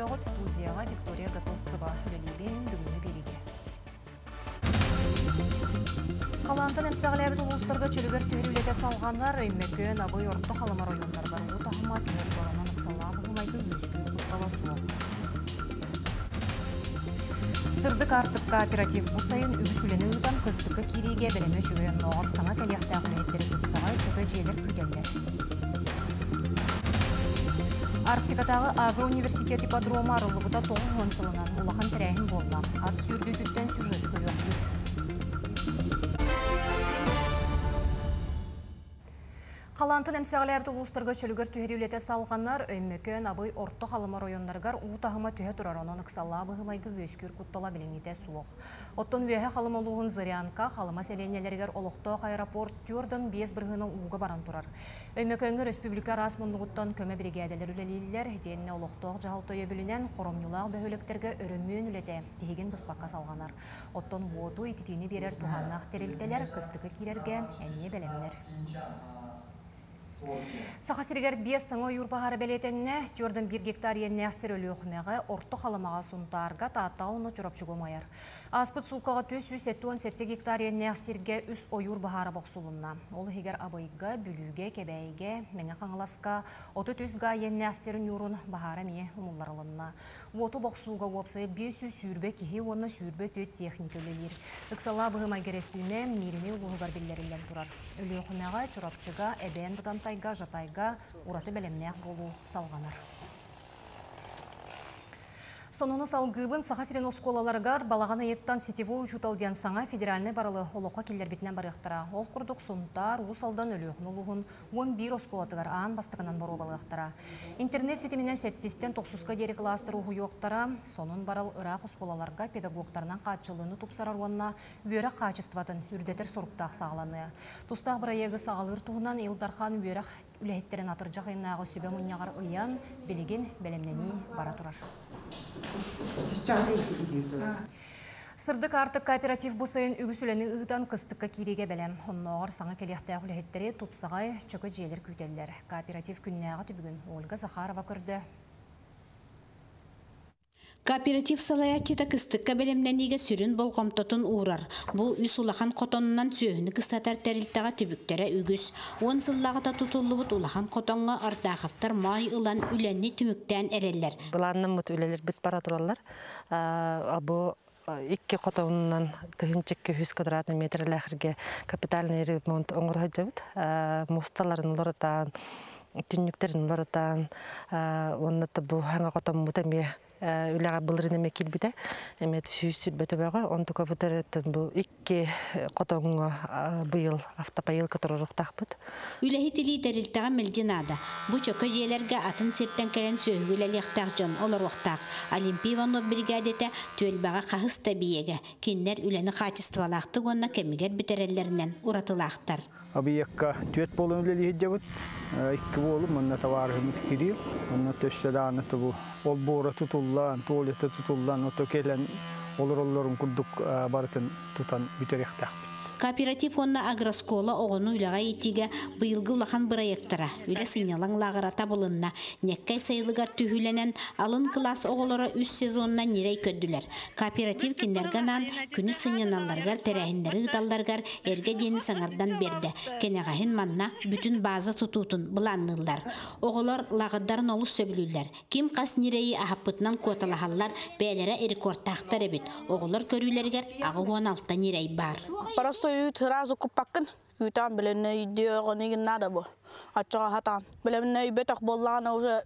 көрөҕүт, студияҕа Виктория Готовцева үлэлиибин, бүгүҥҥү биэриигэ. Халаантан эмсэҕэлээбит улуустарга чөлүгэр түһэр үлэтэ салҕанар, Өймөкөөн, Абый, Орто Халыма оройуоннарыгар уу таһыма түһэр туоранан ыксаллаах быһыы-майгы үөскүүр куттала суох. Сырдык аартык кооператив бу сайын үгүс үлэни ыытан кыстыкка киириигэ бэлэмэ үчүгэй оннооҕор саҥа кэлиэхтээх үлэһиттэри тупсаҕай чөкө дьиэлэр күүтэллэр. Арктикатааҕы агроуниверситет ипподрома арыллыбыта 90 сылынан улахан тэрээһин буолла. Ат сүүрдүүтүттэн сюжеты көрүөхпүт. Халаантан эмсэҕэлээбит улуустарга чөлүгэр түһэрии үлэтэ салҕанар. Өймөкөөн, Абый, Орто Халыма оройуоннарыгар уу таһыма түһэ турар, онон ыксаллаах быһыы-майгы үөскүүр куттала билиҥҥитэ суох. Оттон Үөһэ Халыма улууһун Зырянка, Халыма сэлиэнньэлэригэр олохтоох аэропорт 45 бырыһыана ууга баран турар. Өймөкөөҥҥө өрөспүүбүлүкэ араас муннугуттан көмө биригээдэлэр үлэлииллэр, итиэннэ олохтоох дьаһалта өйөбүлүнэн хоромньулаах бөһүөлэктэргэ өрөмүөн үлэтэ тиһигин быспакка салҕанар. Оттон уоту ититиини биэрэр туһааннаах тэрилтэлэр кыстыкка киирэргэ эмиэ бэлэмнэр. Саха сиригэр биэс саҥа ойуур баһаара бэлиэтэннэ. 41 гектар иэннээх сир Өлүөхүмэҕэ, Орто Халымаҕа, Сунтаарга, Тааттаҕа уонна Чурапчыга умайар. Ааспыт сууккаҕа 477 гектар иэннээх сиргэ үс ойуур баһаара бохсулунна. Ол иһигэр Абыйга, Бүлүүгэ, Кэбээйигэ, Мэҥэ Хаҥаласка 33 гаа иэннээх сир ньуурун баһаара эмиэ умулларылынна. Уоту бохсууга уопсайа 520 киһи уонна 24 техника үлэлиир. Ыксаллаах быһыы-майгы эрэсиимэ Мииринэй улууһугар биллэриллэн турар. Өлүөхүмэҕэ, Чурапчыга, Эбээн Бытантайга, Жатайга ураты бэлэмнээх буолуу салҕанар. Сонуну салгыыбын. Саха сирин оскуолаларыгар балаҕан ыйыттан сетевой учуутал диэн саҥа федеральнай барылы олоххо киллэрбитинэн барыахтара. Ол курдук Сунтаар, Уус Алдан, Өлүөхүмэ улууһун 11 оскуолатыгар аан бастакынан боруобалыахтара. Интернет ситиминэн сэттистэн тохсуска диэри кылаастары уһуйуохтара, сонун барыл ыраах оскуолаларга педагогтарынан хааччыллыыны тупсарар уонна үөрэх хаачыстыбатын үрдэтэр соруктаах саҕаланыа. Тустаах бырайыагы саҕалыыр туһунан Ил Дархан үөрэх үлэһиттэрин атырдьах ыйынааҕы сүбэ мунньаҕар ыйан, билигин бэлэмнэнии бара турар. Сырдык аартык кооператив бу сайын үгүс үлэни ыытан кыстыкка киириигэ бэлэм. Оннооҕор саҥа кэлиэхтээх үлэһиттэри тупсаҕай чөкө дьиэлэр күүтэллэр. Кооператив күннээҕи түбүгүн Ольга Захарова көрдө. Кооператив салайааччыта кыстыкка бэлэмнэниигэ сүрүн болҕомтотун уурар. Бу үс улахан хотонунан сүөһүнү кыстатар тэрилтэҕэ түбүктэрэ үгүс. 10 сыллааҕыта тутуллубут улахан хотоҥҥо Ардаховтар моой ылан үлэни түмүктээн эрэллэр. Былааннаммыт үлэлэрбит бара тураллар. Бу икки хотонунан 1200 квадратный метрлээхиргэ капитальный ремонт оҥоро сылдьабыт. Муосталарын уларытан, түннүктэрин уларытан, уонна бу саҥа хотоммут эмиэ үлэҕэ былырыын эмиэ киирбитэ. Эмиэ 120 төбөҕө, онтука бу бу икки хотоҥҥо быйыл автопоилка туруоруохтаахпыт. Үлэһит илии тэрилтэҕэ мэлдьи наада. Бу чөкө дьиэлэргэ атын сиртэн кэлэн сүөһүгэ үлэлиэхтээх дьон олоруохтаах. Олимпий Иванов биригээдэтэ түөлбэҕэ хаһыс да эбийиэгэ. Кинилэр үлэни хаачыстыбалаахтык уонна кэмигэр бүтэрэллэринэн уратылаахтар. Объекка түөрт буолан үлэлии сылдьабыт. Икки буолум, манна табаарыһымыт Кирилл, онно өссө даҕаны бу олбуора тутуллан, туалета тутуллан, ото кэлэн олороллорун курдук барытын тутан бүтэриэхтээхпит. Кооператив уонна агрооскуола оҕону үлэҕэ иитиигэ быйылгы улахан бырайыактара. Үлэ сынньалаҥ лааҕыра табылынна. Ньэккэй сайылыгар түһүүлэнэн алын кылаас оҕолоро үс сезонна ньирэй көрдүлэр. Кооператив кинилэргэ анаан күнүс сынньаналларыгар тэрээһиннэри ыыталларыгар эргэ дьиэни саҥардан биэрдэ. Кэнэҕэһин манна бүтүн база тутуутун былаанныыллар. Оҕолор лааҕырдарын олус сөбүлүүллэр. Ким хас ньирэйи аһаппытынан куоталаһаллар, бэйэлэрэ рекордтаахтар эбит. Оҕолор көрүүлэригэр 86 ньирэй баар. Просто үүт сразу куппаккын. Үүтэн билэнне үйдүөҕүн надо бу. Аччаҕа хатаан. Билэмне үйбөтөх боллаҕына уже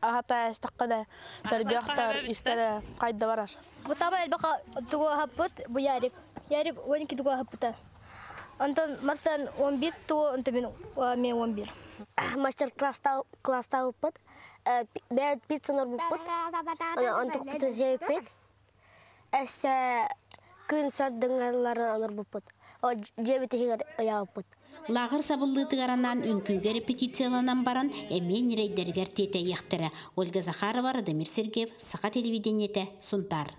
ахата эстаккана тарбияхтар истере кайда барар. Бу саамай элбэх тугу аһаппыт бу Ярик. Ярик 12 тугу аһаппыта. Онтон Марсан 11 тугу, онтон мен 11. Мастер-класста класста бэт пицца оҥорбуппут. Онтукпутун сиэппит. Эссе күн сардыҥалары оҥорбуппут. Дьиэбит иһигэр ыйаабыппыт. Лааҕыр сабыллыытыгар анаан үҥкүүгэ репетицияланан баран эмиэ ньирэйдэригэр тиэтэйиэхтэрэ. Ольга Захарова, Радомир Сергеев, Саха телевидениетэ, Сунтаар.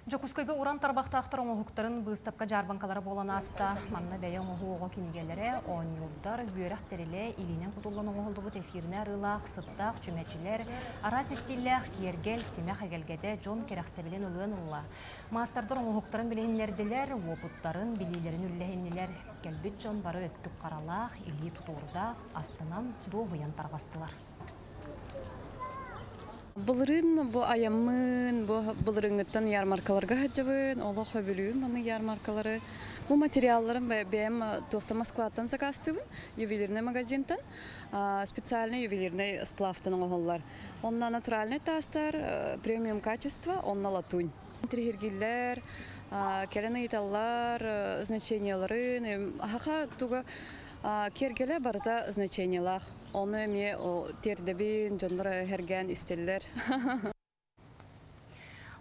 Жокускайга уран тарбахтаахтар оҥоһуктарын быыстапка дьаарбаҥкалара буолан ааста. Манна бэйэ оҥоһуу оҕо кинигэлэрэ, оонньуурдар, үөрэх тэрилэ, илиинэн кутуллан оҥоһуллубут эфирнэ арыылаах, сыттаах чүмэчилэр, араас истииллээх киэргэл, симэх эгэлгэтэ дьон кэрэхсэбилин ылыан ылла. Маастардар оҥоһуктарын билиһиннэрдилэр, уопуттарын, билиилэрин үллэһиннилэр. Кэлбит дьон бары өттүк харалаах, илии тутуурдаах, астынан, дуоһуйан тарҕастылар. Былырыын бу айаммын, бу былырыыҥҥыттан ярмаркаларга сылдьабын, олох сөбүлүүм маннык ярмаркалары. Бу материалларым бэйэм туохта Москваттан заказтыыбын, ювелирный магазинтан, специальный ювелирный сплавтан оҥоһуллар. Онно натуральный таастар, премиум качество, онно латунь. Интириэһиргииллэр, кэлэн ыйыталлар значенияларын, аһаха туга киэргэлэ барыта значениялаах. Ону эмиэ тиэрдэбин, дьоннор эргээн истэллэр.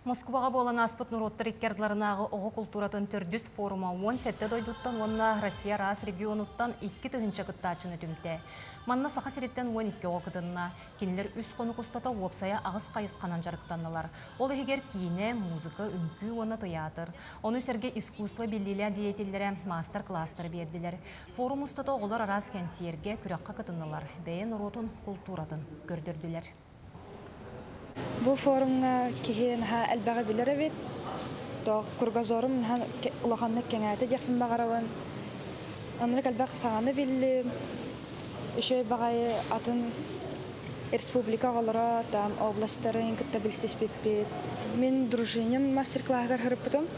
Москваҕа буолан ааспыт норуоттар икки ардыларынааҕы оҕо култууратын төрдүс форума 17 дойдуттан уонна Россия араас регионуттан 2 тыһыынча кыттааччыны түмтэ. Манна Саха сириттэн 12 оҕо кытынна. Кинилэр үс хонук устата уопсайа аҕыс хайысханан дьарыктаннылар. Ол иһигэр киинэ, музыка, үҥкүү уонна театр. Ону сэргэ искусство биллиилээх деятеллэрэ мастер-класстары биэрдилэр. Форум устата оҕолор араас кэнсиэргэ күрэххэ кытыннылар. Бэйэ норуотун култууратын көрдөрдүлэр. Бу форумҥа киһи наһаа элбэҕи билэр эбит. То кругозорум наһаа улаханнык кэҥээтэ диэхпин баҕарабын. Оннук элбэх саҥаны биллим. Үчүгэй баҕайы атын республика оҕолоро там областарын кытта билсиспиппит. Мин Дружинин мастер-класс сырыппытым.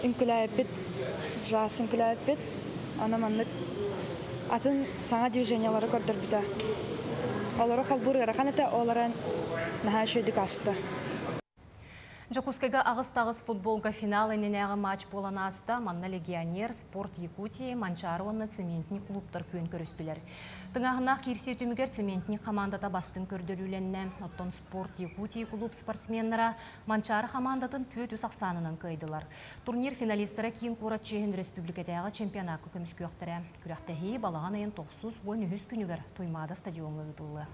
Үҥкүүлээбиппит, джаз үҥкүүлээбиппит. Аны маннык атын саҥа движениялары көрдөрбүтэ. Олору холбуур ыарахан этэ, олорон наһаа үчүгэйдик ааспыта. Жокускайга аҕыс футболга финал иннинээҕи матч буолан ааста. Манна Легионер, Спорт Якутии, Манчаары уонна Цементник клубтар күөн көрүстүлэр. Тыҥааһыннаах киирсии түмүгэр Цементник командата бастыҥ көрдөрүүлэннэ. Оттон Спорт Якутии клуб спортсменнара Манчаары командатын 4-3 ахсаанынан кыайдылар. Турнир финалистара киин куорат чиэһин республикатааҕы чемпионакка көмүскүөхтэрэ. Күрэхтэһии балаҕан ыйын 93 күнүгэр Туймаада стадионҥа ыытыллыа.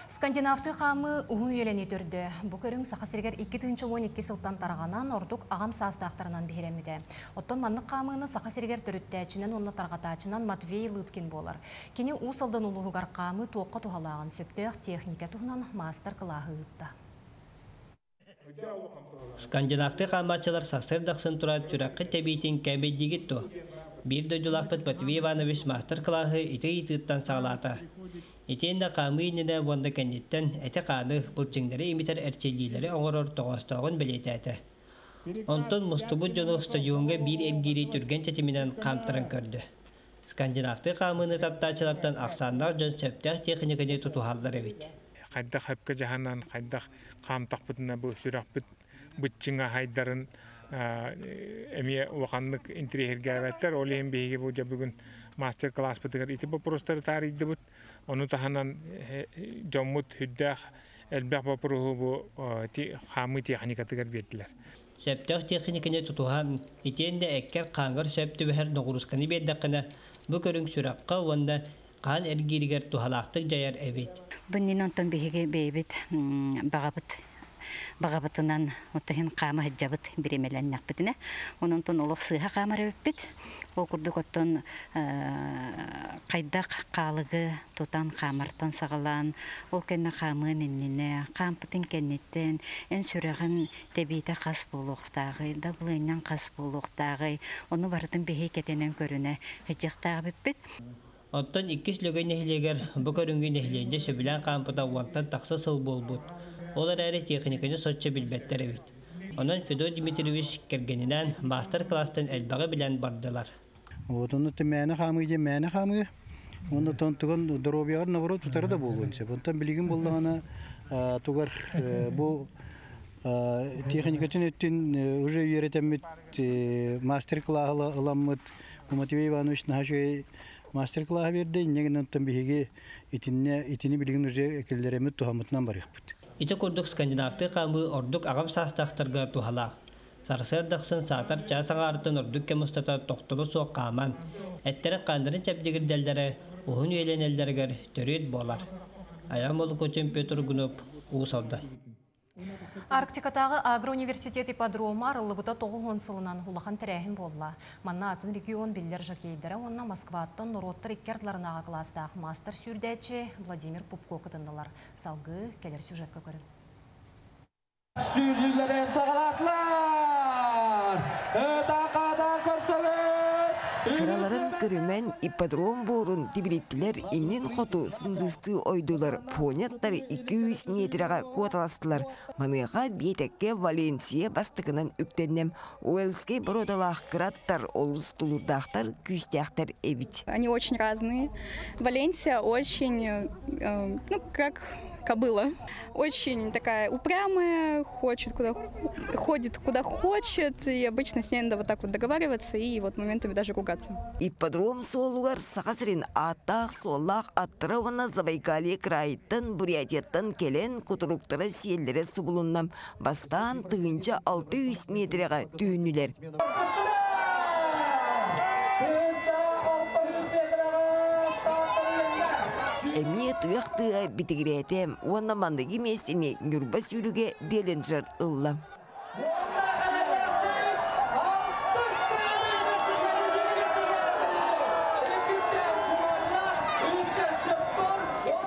Скандинавтыы хаамыы уһун үйэлэнии төрдө. Бу көрүҥ Саха сиригэр 2012 сылтан тарҕанан, ордук аҕам саастаахтарынан биһирэммитэ. Оттон маннык хаамыыны Саха сиригэр төрүттээччинэн уонна тарҕатааччынан Матвей Лыткин буолар. Кини Уус Алдан улууһугар хаамыы туохха туһалааҕын, сөптөөх техника туһунан мастер-класс ыытта. Скандинавтыы хаамааччылар сарсыарда ахсын туран сүрэххит тэбиитин кээмэйдиигит дуо? Биир дойдулаахпыт Матвей Иванович мастер-классы ити ыйытыыттан саҕалаата. Итиэннэ хаамыы иннинэ уонна кэнниттэн эти-хааны, былчыҥнары имитэр эрчиллиилэри оҥорор тоҕоостооҕун бэлиэтээтэ. Онтон мустубут дьону стадиоҥҥа биир эргиири түргэн тэтиминэн хаамтаран көрдө. Скандинавтыы хаамыыны таптааччылартан ахсааннаах дьон сөптөөх техниканы тутуһаллар эбит. Хайдах сөпкө дьаһанан, хайдах хаамтахпытына бу сүрэхпит быччыҥа сайдарын эмиэ улаханнык интириэһиргээбэттэр. Ол иһин биһиги бу бүгүн мастер-класспытыгар ити боппуруостары таарыйдыбыт. Ону таһынан дьоммут сүрдээх элбэх боппуруоһу бу хаамыы техникатыгар биэрдилэр. Сөптөөх техниканы тутуһан, итиэннэ эккэр-хааҥҥар сөп түбэһэр ноҕуруусканы биэрдэххинэ, бу көрүҥ сүрэххэ уонна хаан эргииригэр туһалаахтык дьайар эбит. Бу онтон биһиги бэйэбит баҕабыт баҕабытынан оттоһин хаама сылдьабыт бириэмэлэннэхпитинэ. Ононтон олох сыыһа хаамар эбиппит. Ол курдук оттон хайдах хаалыгы тутан хаамартан саҕалаан, ол кэннэ хаамыан иннинэ, хаампытын кэнниттэн эн сүрэҕин тэбиитэ хас буолуохтааҕый, дабылыанньаҥ хас буолуохтааҕый, ону барытын биһи кэтэнэн көрүнэ сылдьыахтаах эбиппит. Оттон Иккис Лөгөй нэһилиэгэр бу көрүҥү нэһилиэнньэ сөбүлээн хаампыта 10-тан тахса сыл буолбут. Ол эрээри техниканы соччо билбэттэр эбит. Онон Федот Дмитриевич кэргэнинээн мастер-класстан элбэҕи билэн бардылар. Вот ону мээнэ хаамыы диэн мээнэ хаамыы. Онно тон туган доруобуйаҕар наоборот утары да буолуон сөп. Онтон билигин буоллаҕына тугар бу техникатын өттүн уже үөрэтэммит, мастер-класс ыламмыт Матвей Иванович наһаа мастер-класс берди. Иннегин онтон биһиги итинне итини билигин уже киллеремит туһаммытынан барыахпыт. Ити курдук скандинавтыы хаамыы ордук аҕам саастаахтарга туһалаах. Сарсыарда ахсын саатар чаас аҥаарыттан ордук кэм устата тохтоло суох хааман, эттэрин-хааннарын чэбдигирдэллэрэ уһун үйэлэнэллэригэр төрүөт буолар. Аян Молукутин, Петр Гунов, Уус Алдан. Арктикатааҕы агроуниверситет ипподрома арыллыбыта 90 сылынан улахан тэрээһин буолла. Манна атын регион биллэр жокейдара уонна Москваттан норуоттар икки ардыларынааҕы кылаастаах маастар сүүрдээччи Владимир Пупко кытыннылар. Салгыы кэлэр сюжекка көрүҥ. Сүүрүүлэрин саҕалаатылар! Ытаакадан көрсөбүт! Кыраларын көрүмэн ипподром буорун тибилиттилэр иннин хоту сындыыстыы ойдулар поняттар 200 миэтэрэҕэ куоталастылар. Маныаха биэтэккэ Валенсия бастакынан үктэннэм. Уэльскэй боруодалаах кыраттар олус тулуурдаахтар, күүстээхтэр эбит. Они очень разные. Валенсия очень, ну, как кобыла. Очень такая упрямая, хочет куда, ходит куда хочет, и обычно с ней надо вот так вот договариваться и вот моментами даже ругаться. Ипподром суолугар Саха сирин ааттаах-суоллаах аттара уонна Забайкалье кыраайыттан, Бурятияттан кэлэн кутуруктара сиэллэрэ субулунна. Бастаан 1600 миэтэрэҕэ түүннүлэр. Эмиэ туйах тыа битигирээтэ уонна манныгы миэстэни Ньурба сүүрүгэ Беллинджер ылла.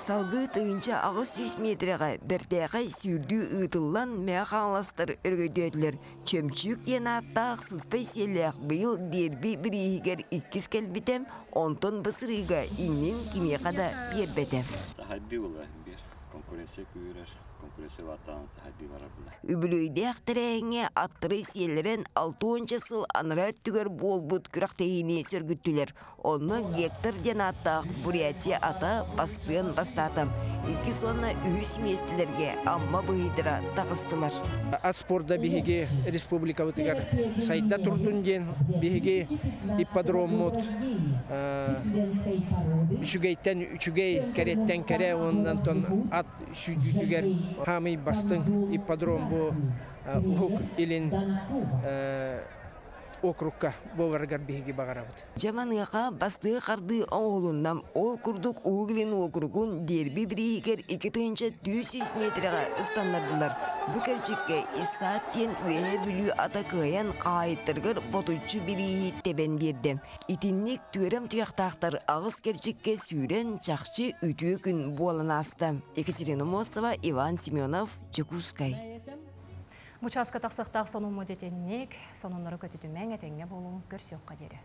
Салгыы 1800 миэтэрэҕэ бэртээхэй сүүрдүү ыытыллан Мэҥэ Хаҥаластар өрөгөйдөөтүлэр. Чөмчүүк диэн ааттаах сыспай сиэллээх быйыл дерби бирииһигэр иккис кэлбитэ, онтон бу сырыыга иннин кимиэхэ да биэрбэтэ. Таһайдыы була биир конкуренция күүрэр, конкуренция бааттаан таһайдыы барар була. Үбүлүөйдээх тэрээһиҥҥэ аттары сиэллэрэн 60 сыл анараа өттүгэр буолбут күрэхтэһиини сөргүттүлэр. Онно Гектор диэн ааттаах Бурятия ата бастыан бастаата. Иккис уонна үһүс миэстэлэргэ Амма быһыйдара таҕыстылар. Ат спорда биһиги республикабытыгар сайда турдун диэн биһиги ипподроммут үчүгэйтэн үчүгэй, кэрэттэн кэрэ уоннантон ат сүүрдүүтүгэр хаамый бастыҥ ипподром бу Уһук Илин округка буоларыгар биһиги баҕарабыт. Дьэ маныаха бастыы хардыы оҥоһулунна. Ол курдук Уһук Илин уокуругун дерби бирииһигэр 2400 миэтэрэҕэ ыстаннардылар. Бу кэрчиккэ Исаат диэн Үөһээ Бүлүү ата кыайан хаһаайыттарыгар ботуччу бирииһи тэбэн биэрдэ. Итинник түөрэм туйахтаахтар аҕыс кэрчиккэ сүүрэн чахчы үтүө күн буолан ааста. Екатерина Мосова, Иван Семенов, Дьокуускай. Бу чааска тахсыахтаах сонуммут итинник, сонуннары көтүтүмэҥ, этэҥҥэ буолуҥ, көрсүөххэ диэри.